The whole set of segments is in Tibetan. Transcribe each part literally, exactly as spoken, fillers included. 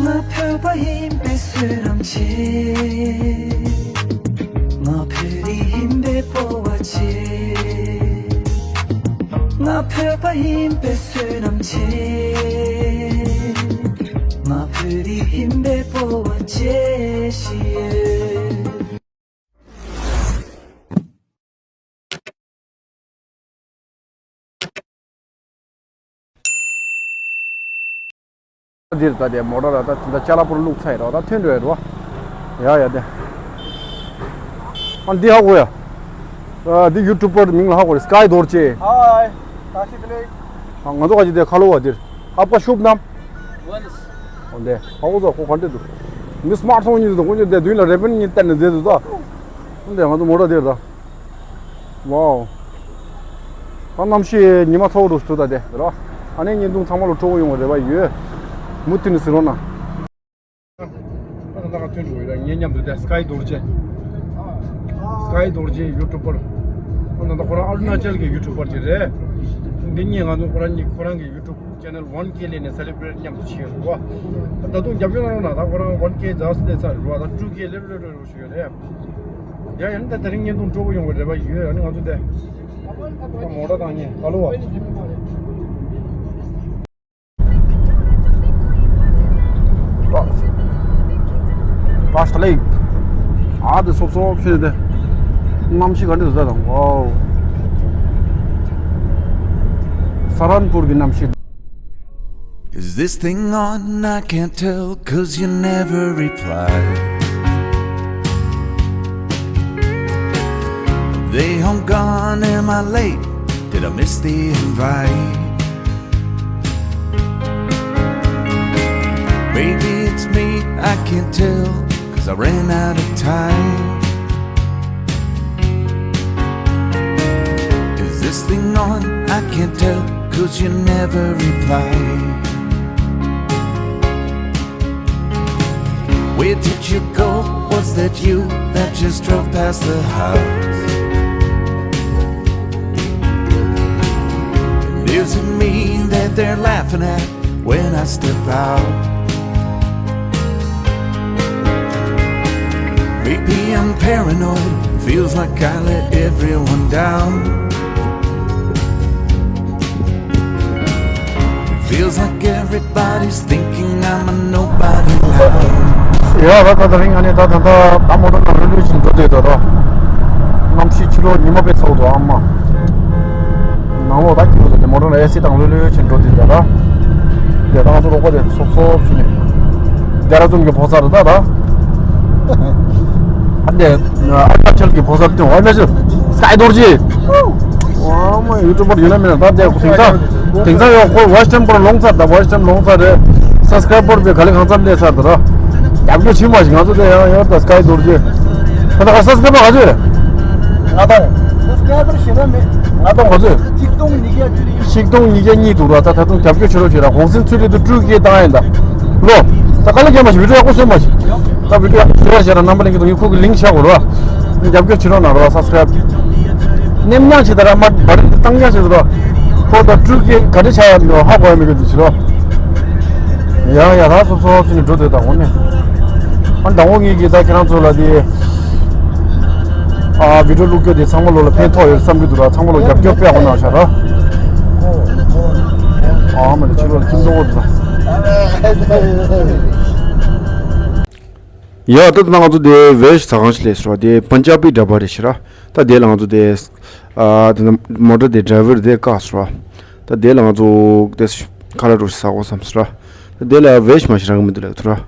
ང་བོད་པ་ཡིན་པའི་བསོད་ནམས་ཆེ། ང་བོད་རིགས་ཡིན་པའི་སྤོབས་པ་ཆེ། ང་བོད་པ་ཡིན་པའི་བསོད་ནམས་ཆེ། ང་བོད་རིགས་ཡིན་པའི་སྤོབས་པ་ཆེ་ཞིག་ཡོད། འདིར་ད་དེ་མོ་ཊ་ར་ད་དེ་འདྲ་ཅ་ལག་པོ་ར་བླུགས་ཚར་ཡིན་རོགས། ད་ཐོན་འགྲོ་ཡ་རོགས། ཡ་ཡ་དེ། ཨ་འདི་ཧ་གོ་ཡ། ཨ་འདི་ཡུ་ཊུབ་པར་མིང་ལ་ཧ་གོ་རེད། སྐའི་རྡོ་རྗེ། ཧའི། བཀྲ་ཤིས་བདེ་ལེགས། ཨ་ང་ཚོ་ག་ཅི་དེ་ཁ་ལོ་བ་འདིར། ཨ་པ་ཤུབ་ནམ། ཝན་སི། འོ་འདི་ཧ་གོ་ཚོ་ཁོ་ག་འདྲ་འདུག་འདི་སི་མར་ཐི་ཕོན་གཉིས་འདུག་འོ་འདི་མདུན་ལ་རེ་བན་གཉིས་བསྟན་ནས་བསྡད་འདུག་ད། འོ་འདི་ང་ཚོ་མོ་ཊ་འདིར་ད། ཝའོ། ད་གནམ་གཤིས་ཉི་མ་ཚ་བོ་འདྲ་ཞིག་འདུག་ད་དེ་ར། ཨ་ནེ་བརྙན་ཐུང་ཚང་མ་ལ་སྤྲོ་པོ་ཡོང་བའི་རེ་བ་ཡོད། མུ་མཐུད་ནས་གཟིགས་རོགས་གནང་། ད་ལྟ་ང་ཐོན་འགྲོ་ཡོད་ར། ངའི་མཉམ་དུ་དེ་སྐའི་རྡོ་རྗེ། སྐའི་རྡོ་རྗེ་ཡུ་ཊུབ་པར། ད་ལྟ་ཁོ་རང་ཨ་རུ་ན་ཅལ་གྱི་ཡུ་ཊུབ་པར་ཅིག་རེད། འདི་གཉིས་ང་ཚོ་ཁོ་རང་གཉིས་ཁོ་རང་གི་ཡུ་ཊུབ་ཅེ་ནལ་ཝན་ཀེ་སླེབས་ནས་སེ་ལེ་བྷི་རེཊ་མཉམ་དུ་བྱས་ཡོད་རེད་བ། ད་དུང་རྒྱབ་སྐྱོར་གནང་རོགས་གནང་། ད་ཁོ་རང་ཝན་ཀེ་རྫ་སླེབས་ཚར་རེད་བ། ད་ཊུ་ཀེ་སླེབས་རེད་རེད་རེད་ཞུ་ཡོད་རེད། ཡ་ཡང་ད་དེ་རིང་བརྙན་ཐུང་སྤྲོ་པོ་ཡོང་བའི་རེ་བ་ཡོད། ཨ་ནི་ང་ཚོ་དེ་མོ་ཊ་དང་གཉིས་ཧ་ལོ་བ། བཀྲ་ཤིས་བདེ་ལེགས། ཨ་དེ་སོབ་སོབ་ཤིག་དེ། གནམ་གཤིས་ག་འདྲ་འདུག་ད་དང་། ཝའོ། ས་རན་པུར་གྱི་གནམ་གཤིས། Is this thing on? I can't tell, 'cause you never reply. They home gone, am I late? Did I miss the invite? Maybe it's me, I can't tell, 'cause I ran out of time. Is this thing on? I can't tell, 'cause you never reply. Where did you go? Was that you that just drove past the house? And is it me that they're laughing at when I step out? Maybe I'm paranoid, feels like I let everyone down. Feels like everybody's thinking I'm a nobody now. ཡ་ར་ད་དེ་རིང་ཨ་ནི་ད་ད་ད་ད་མོ་ཊ་ནང་ལྷོད་ལྷོད་ཅིག་འགྲོ་བསྡད་ད་ར། གནམ་གཤིས་ཕྱི་ལོགས་ཉི་མ་དཔེ་ཚ་བོ་འདུག་ཨ་མ། ནང་ལོགས་ད་སྐྱིད་པོ་འདུག་དེ་མོ་ཊ་ནང་ཨེ་སི་དང་ལྷོད་ལྷོད་ཅིག་འགྲོ་བསྡད་ད་ར། དེ་ད་ང་ཚོ་རོགས་པ་དེ་སོབ་སོབ་ཞུ་ནས། རྒྱ་ར་ཙུམ་གྱི་ཕོ་གསར་རེད་ད་ད། ཨ་འདི་ཨ་ཆལ་གྱི་ཕོ་གསར་སྟོན། ཨ་ཆལ་སི་ཀའི་རྡོ་རྗེ། ཨ་མ་ཡུ་ཊུབ་པར་ཡིན་ན་མིན་ན་ད་དེ་དེང་སང་དེང་སང་ཡང་ཁོ་ཝོཆ་ཊའིམ་པོ་ལོངས་ཚར། ད་ཝོཆ་ཊའིམ་ལོངས་ཚར་རེད། སབ་སི་ཀ་རའི་བར་བས་ག་ལེ་གང་འཚམ་སླེབས་ཚར་ད་ར། རྒྱབ་སྐྱོར་བྱེད་མ་ཞིག་ང་ཚོ་དེ་ཡང་ཡང་ད་ཀའི་རྡོ་རྗེ། ད་ད་ག་སབ་སི་ཀ་རའི་བར་ག་ཚོད་རེད། ང་དང་སབ་སི་ཀ་རའི་བར་ཞེ་དྲག་མེད། ང་དང་ག་ཚོད། ཆིག་སྟོང་ཉིས་བརྒྱ་བཅུ་དྲུག་ཆིག་སྟོང་ཉིས་བརྒྱ་གཉིས་འདུག་ར། ད་ད་དུང་རྒྱབ་སྐྱོར་བྱེད་རོགས་བྱེད་ར། གུང་སེང་ཚུད་ལེ་དུ་སྤྲོད་སྐྱེལ་བཏང་ཡིན་ད། ལོ། ད་ག་ལེ་རྒྱབ་མ་ཞིག་བི་ཌིའོ་ཡག་པོ་བཟོས་མ་ཞིག་ད་བི་ཌིའོ་ཡག་པོ་བཟོས་ཡ་བྱས་ར། རྣམ་པ་ལྷན་རྒྱས་ཚོ་ངས་ཁོ་གི་ལིང་ཀི་བཞག་གོ་ར། རྒྱབ་སྐྱོར་བྱེད་རོགས་གནང་རོགས། སབ་སི་ཀ་རའི་བར། ནེམ་ཉག་ཆེ་ད་ར་མ་བར་དུ་བཏང་ཉག་ཆེ་ད་ར། ཁོ་ད་སྤྲོད་སྐྱེལ་ག་འདྲ་ཆགས་ཡ་མེད་པ་ཧ་གོ་ཡ་མེད་གི་འདུག་བྱེད་རོགས། ཡ་ཡ་ད་སོབ་སོབ་ཕྱིན་ནས་འགྲོ་དེ་ད་འོ་ནས། ཨ་ཟླ་བོ་ངེད་ཀྱིས་ད་ཁྱེད་རང་ཚོ་ལ་དེ། ཨ་བི་ཌིའོ་བླུགས་རྒྱུ་དེ་ཚང་མ་ལོ་ལ་ཕན་ཐོགས་ཡོད་བསམ་གྱི་འདུག་ར། ཚང་མ་ལོ་རྒྱབ་སྐྱོར་དཔེ་ཡག་པོ་གནང་ཤག་ར། ཨ་མ་ནི་ཕྱི་ལོགས་ལ་ཁྱིམ་ཐོག་འོ་དེ་ད། ཡ་ད་ད་ང་ཚོ་དེ་ཝེ་ཤི་ཟ་ཁང་ཞིག་སླེབས་སོང་ར། དེ་པན་ཇ་བི་ཌ་བྷ་རེད་ཤག་ར། ད་དེ་ལ་ང་ཚོ་དེ། ཨ་དེ་ན་མོ་ཊ་དེ་ཌ་རའི་ཝར་དེ་བཀག་སོང་ར། ད་དེ་ལ་ང་ཚོ་དེ་ཁ་ལག་འདྲ་ཞིག་ཟ་དགོས་བསམ་སོང་ར། ད་དེ་ལ་ཝེ་ཤི་མ་ཞིག་རག་གི་མི་འདུག་ལབ་ཐུབ་ར།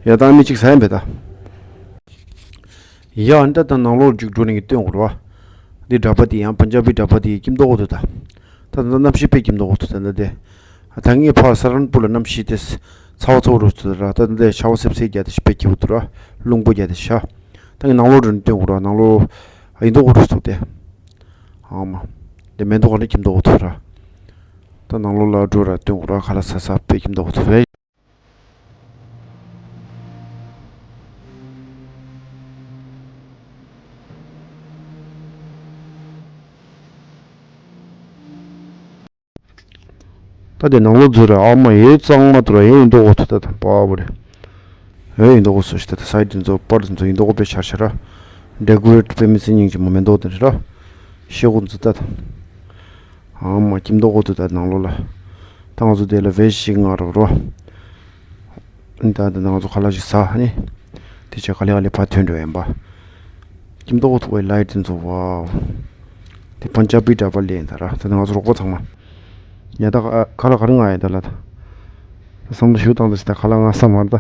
ཡ་ད་ཨ་མི་གཅིག་ཟ་ཡིན་པས་ད། ཡ་ཨ་ནི་ད་ད་ནང་ལོགས་རྒྱུགས་འགྲོ་ནས་ཀྱི་སྟོན་དགོས་རེད་བ། འདི་འདྲ་པ་དེ་ཡང་པན་ཇ་བི་འདྲ་པ་དེ་སྐྱིད་མདོག་འདུག་ད། ད་ད་གནམ་གཤིས་དཔེ་སྐྱིད་མདོག་འདུག་ད་ད་དེ། ད་ངས་ཕར་ས་རན་པུར་ལ་གནམ་གཤིས་དེ་ཚ་བ་ཚ་བོ་རུ་ཚུད་ར། ད་ད་དེ་ཤ་བ་སེབ་སེ་རྒྱག་དེ་དཔེ་སྐྱིད་པོ་འདུག་ར། རླུང་པོ་རྒྱག་དེ་ཤ། ད་ངས་ནང་ལོགས་འགྲོ་ནས་སྟོན་དགོས་ར། ནང་ལོགས་ཡིན་མདོག་རུ་ཚུགས་ཏེ། ཨ་མ། དེ་མེ་ཏོག་ག་ནས་སྐྱིད་མདོག་འདུག་ར། ད་ནང་ལོགས་ལ་འགྲོ་ར་སྟོན་དགོས་ར། ཁ་ལག་ཟ་ས་དཔེ་སྐྱིད་མདོག་འདུག་རེད། ད་དེ་ནང་ལོགས་འཛུལ་ར། ཨ་མ་ཡེ་གཙང་མ་འདུག་ར། ཡེ་ཡིན་མདོག་འདུག་ད་དམ་པ་བོ་རེད། ཨེ་ཡིན་མདོག་ཁ་སོ་ཞིག་ད་ད་སའི་དེ་ཚོ་པར་དེ་ཚོ་ཡིན་མདོག་ཁ་དཔེ་ཆ་ཆ་ར། ཌེ་ཀོ་རེ་ཊི་དཔེ་མི་སྲིད་སྙིང་རྗེ་མོ་མེ་ཏོག་དེ་རེད་ར། ཤེལ་སྒོ་ཚོ་ད་ད། ཨ་མ་ཁྱིམ་མདོག་ཁ་དུ་ད་ནང་ལོགས་ལ། ད་ང་ཚོ་དེ་ལ་བེ་ཤིག་ང་རོ་རོ། ཨ་ནི་ད་ད་ང་ཚོ་ཁ་ལག་ཞིག་ཟ་ཨ་ནི། དེ་ཆ་ག་ལེ་ག་ལེ་ཕར་ཐོན་འགྲོ་ཡིན་པ། ཁྱིམ་མདོག་ཁ་དུ་བའི་ལའེ་ཊི་དེ་ཚོ་ཝའོ། དེ་པན་ཇ་བི་འདྲ་པོ་ལེན་ད་ར་ད་ད་ང་ཚོ་རོགས་པ་ཚང་མ། ཡ་ད་ཁ་ལག་ག་རེ་ང་ཡ་ད་ལ་ད། བསམ་བློ་ཞུ་སྟངས་དེ་ཞིག་ད་ཁ་ལག་ང་ས་མར་ད།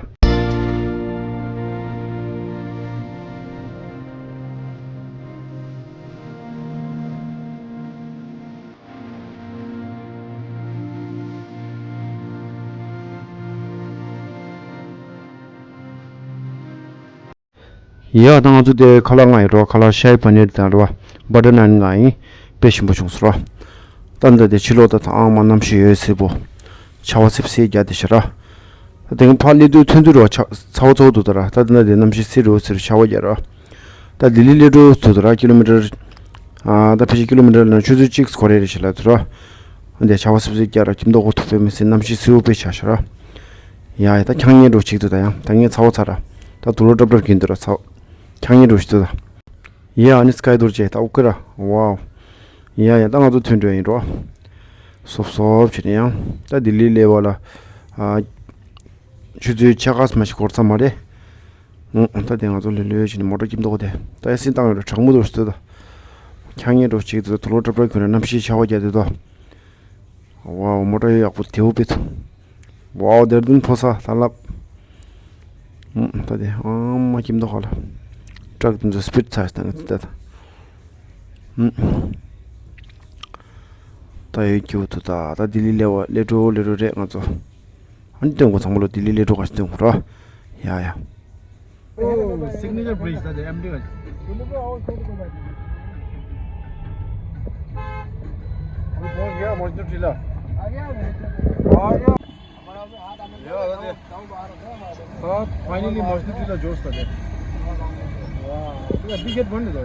ཡ་ད་ང་ཚོ་དེ་ཁ་ལག་ང་ཡི་རོ་ཁ་ལག་ཤའི་པ་ནིར་དང་རོ་བ་ཊར་ནན་ང་ཡི་དཔེ་ཞིམ་པོ་བྱུང་སོང་རོ། ད་འདི་དེ་ཕྱི་ལོགས་ད་ཐང་ཨང་མ་གནམ་གཤིས་ཡོད་སྲིད་པོ། ཆར་པ་སིབ་སིབ་རྒྱག་དེ་ཤི་ར། ད་དེང་ཕར་སླེབས་དུས་ཐོན་དུས་རོ་ཆ་ཚ་བོ་ཚ་བོ་འདུག་ད་ར་ད་འདི་ན་དེ་གནམ་གཤིས་སིབ་རུ་སིབ་ཆར་པ་རྒྱག་ར། ད་ལྡི་ལི་སླེབས་འགྲོ་ཐུག་ད་ར་ཀི་ལོ་མི་ཊར། ཨ་ད་ཕལ་ཆེར་ཀི་ལོ་མི་ཊར་ལ་ཆུ་ཚོད་གཅིག་སྐོར་རེ་རེ་ཞིག་ལ་ཐུག་ར། འདི་ཆར་པ་སིབ་སིབ་རྒྱག་ར་ཁྱིམ་མདོག་ཁ་དུ་དཔེ་མི་སྲིད་གནམ་གཤིས་སིབ་པོ་དཔེ་ཆགས་ཤག་ར། ཡ་ཡ་ད་ཁྱང་ཉལ་འགྲོ་ཆིག་ཏུ་ད་ཡང་ད་ངས་ཚ་བོ་ཚ་ར། ད་དུག་ལོག་ཀྲབ་ཀྲབ་གྱིན་འདུག་ར་ཚ་བོ། ཁྱང་ཉལ་འགྲོ་ཆིག་ཏུ་ད། ཡ་ཨ་ནི་སི་ཀའི་རྡོ་རྗེ་ད་ཨོ་ཁེ་ར་ཝའོ། ཡ་ཡ་ད་ང་ཚོ་ཐོན་འགྲོ་ཡིན་འགྲོ། སོབ་སོབ་བྱེད་ནས་ཡང་ད་ལྡི་ལི་སླེབས་པ་ལ། ཨ། ཆུ་ཚོད་ཕྱེད་ཀ་ཙམ་ཞིག་འགོར་ཚར་མ་རེད། ཨང་ད་དེ་ང་ཚོ་ལྷོད་ལྷོད་བྱས་ནས་མོ་ཊ་ཁྱིམ་ཐོག་དེ་ད་ཨེ་སི་བཏང་ཡོད་རེད་གྲང་མོ་འདུག་ཟེར་ད། ཁྱང་ཉལ་འགྲོ་ཆིག་ཏུ་ད་དུག་ལོག་ཀྲབ་ཀྲབ་གྱིན་ནས་གནམ་གཤིས་ཆར་པ་རྒྱག་དེ་ད། ཝའོ་མོ་ཊ་ཡག་པོ་དེའུ་པེ་ཐུ། ཝའོ་དེར་དུན་ཕོ་ས་ད་ལབ། ཨང་ད་དེ་ཨང་མ་ཁྱིམ་ཐོག་ཁ་ལ། ཊྲག་དེ་ཚོ་སི་པིཌ་ཚ་ཞིག་བཏང་གི་ད་ད། ཨང་། ད་ཡོད་ཀྱི་འདུག་ད་ད་ལྡི་ལི་སླེབས་པ་སླེབས་འགྲོ་སླེབས་འགྲོ་རེད་ང་ཚོ། ཨ་ནི་སྟོན་གོ་ཚང་མ་ལོ་ལྡི་ལི་སླེབས་འགྲོ་ག་ཞིག་སྟོན་གོ་ར། ཡ་ཡ། O signature bridge था एमडी का। पहुंच गया मजनू टीला। आ गया। फाइनली मजनू टीला जोश था। वाह, अभी गेट बंद है।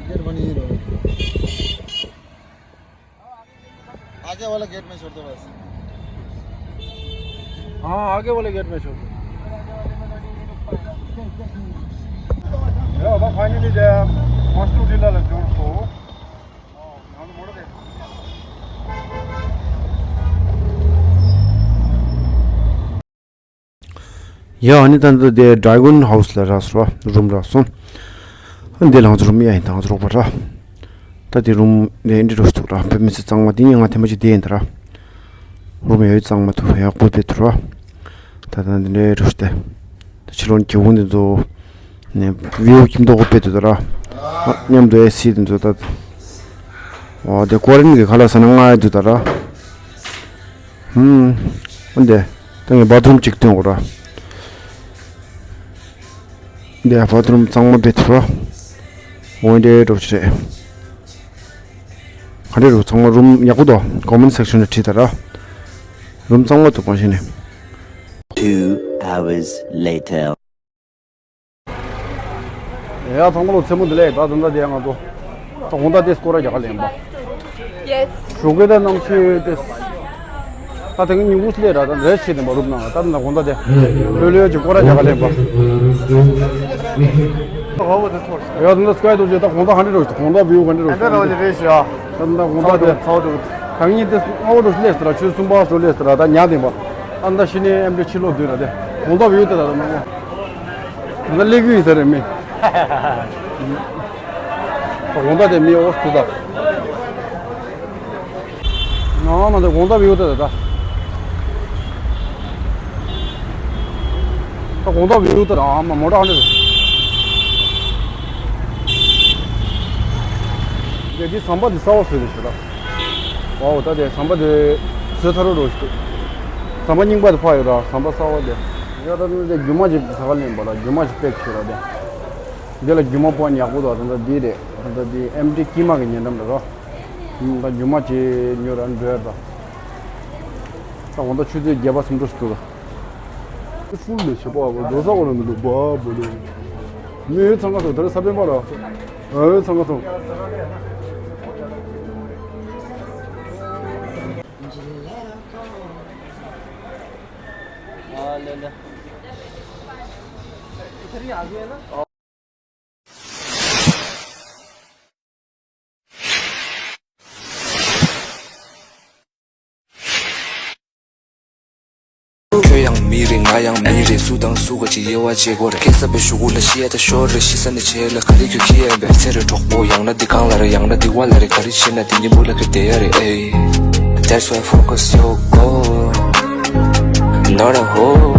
गेट बंद ही रहो। आगे वाला गेट में छोड़ दो बस। हाँ, आगे वाले गेट में छोड़ दो। या, अब फाइनली दे मजनू टीला ले जोर को। हाँ, मोड़ दे। ཡ་ཨ་ནི་ད་ལྟ་དེ་ཌ་རེ་གོན་ཧའུ་སི་ལ་རག་སོང་ར་རུམ་རག་སོང་། ཨ་འདི་ལ་ང་ཚོ་རུམ་ཡ་ཡིན་ད་ང་ཚོ་རོགས་པ་ར། ད་དེ་རུམ་དེ་འདི་འགྲོ་ཐུག་ར་དཔེ་མི་སྲིད་གཙང་མ་དེ་ཉིན་ང་ཐེངས་མ་གཅིག་བསྡད་ཡིན་ད་ར། རུམ་ཡ་ཡོད་གཙང་མ་ཐུག་ཡག་པོ་དཔེ་ཐུག་ར། ད་ད་འདི་འདྲའི་འགྲོ་སྟེ། ད་ཕྱི་ལོགས་ཀྱི་བུ་འདི་ཚོ་ནས་བིའུ་ཁྱིམ་ཐོག་དཔེ་ཐུག་ད་ར། མཉམ་དུ་ཨེ་སི་འདི་ཚོ་ད། ཨོ་དེ་ཀོ་རིན་གྱི་ཁ་ལག་ཟ་ན་ང་ཡ་ཐུག་ད་ར། ཧུམ། འདི། ད་ངས་བ་ཐི་རུམ་གཅིག་སྟོན་དགོས་ར། འདི་བ་ཐི་རུམ་གཙང་མ་དཔེ་ཐུབ་ར། འོན་ཏེ་འགྲོ་ཆེ། ག་འདྲས་རུ་ཚང་མ་རུམ་ཡག་པོ་འདུག་ཀོ་མེན་སེག་ཤོན་ལ་བྲིས་ད་ར། རུམ་གཙང་མ་འདུག་གང་ཤེས་ནས། Two hours later. ཡ་ཚང་མ་ལོ་མཚན་མོ་འདི་ལས་ད་ད་ད་དེ་ང་ཚོ་ད་དགོང་དག་དེ་སྐོར་ར་རྒྱག་ག་ལེན་པ། Yes. ཞོགས་ཀས་ད་གནམ་གཤིས་དེ་ད་དེ་ཉིན་གུང་སླེབས་ར་ད་རེས་བྱེད་དེ་མ་རུབ་ན་ད་ད་དགོང་དག་དེ་ལོས་ལོས་ཀྱི་སྐོར་ར་རྒྱག་ག་ལེན་པ། ཡ་ད་ད་སྐའི་རྡོ་རྗེ་ད་དགོང་དག་ཧ་འདྲི་རོ་དགོང་དག་བིའུ་ག་འདྲི་རོ་ཨ་འདྲ་རོ་ཞིག་རེད་ཤག་ད་ད་དགོང་དག་དེ་ཚ་བ་འདུག་ད་ངས་དེ་སྔ་བོ་རུ་སླེབས་ཟེར་ར་ཆུ་གསུམ་པ་རུ་སླེབས་ཟེར་ར་ད་ཉལ་དེ་པ། ཨ་ད་ཕྱི་ནས་ཨེམ་འདྲི་ཕྱི་ལོག་འདུག་ར་དེ་དགོང་དག་བིའུ་དེ་ད་ད་ནང་ད་ལས་ཀྱི་ཡིན་ས་རེད་མི། དགོང་དག་དེ་མི་ཨོ་སུ་ད། ང་ང་དེ་དགོང་དག་བིའུ་ད་ད། ད་དགོང་དག་བིའུ་ད་ཨ་མ་མོ་ཊ་ཨ་འདྲ། དེ་དེ་ཟམ་པ་དེ་གསར་པ་བཟོས་ནས་ཞུ་ད། ཝའོ་ད་དེ་ཟམ་པ་དེ་བཟོས་ཚར་རོ་རོ་ཞུ། ཟམ་པ་རྙིང་པ་དེ་ཕར་ཡོད་ར་ཟམ་པ་གསར་པ་དེ། ཡ་ད་དེ་རྒྱུ་མ་ཅིག་ཟ་ག་ལེན་པ་ལ་རྒྱུ་མ་ཅིག་པེག་བྱོས་ར་དེ། འདི་ལ་རྒྱུ་མ་པོ་ཉག་པོ་དང་ད་འདི་རེད་ད་འདི་ཨེམ་ཌི་ཀི་མ་གི་ཉེ་འགྲམ་རེད་རོ། ད་རྒྱུ་མ་ཅིག་ཉོ་ར་འགྲོ་ཡ་ད། ད་འོ་ད་ཆུ་ཚོད་བརྒྱད་པ་སུམ་ཅུ་ཞིག་འདུག་ད། ཧྥུལ་ནས་བྱེད་པ་བ་འགྲོ་ས་འོ་ན་མི་འདུག་བ་བོ་ལེ། མི་ཡོད་ཚང་ཁ་ཐོག་ད་རེ་ས་པན་པ་ར། ཨ་ཡོད་ཚང་ཁ་ཐོག་ཨ་ལེ་ལེ། ཁྱོད་ཡང་མི་རེད། ང་ཡང་མི་རེད། སུ་དང་སུ་ག་ཅིག་དབྱེ་བ་འབྱེད་དགོས་རེད། སྐྱེ་ས་པའི་གཞུག་གུ་ལ་ཤི་ཡ་ད་ཤོར་རེད། ཤི་ས་ནས་བྱེད་ལ་ག་རེ་ཁྱོད་ཁྱི་ཡན་པའི་ཚེ་རེད་གྲོགས་པོ། ཡང་ན་འདི་གང་ལ་རེད། ཡང་ན་འདི་བ་ལ་རེད། ག་རེ་བྱེད་ན་འདི་གཉིས་པོ་ལ་ཁྱོད་བསྡད་ཡ་རེད། ཨེ། That's why focus your goal, not a hole.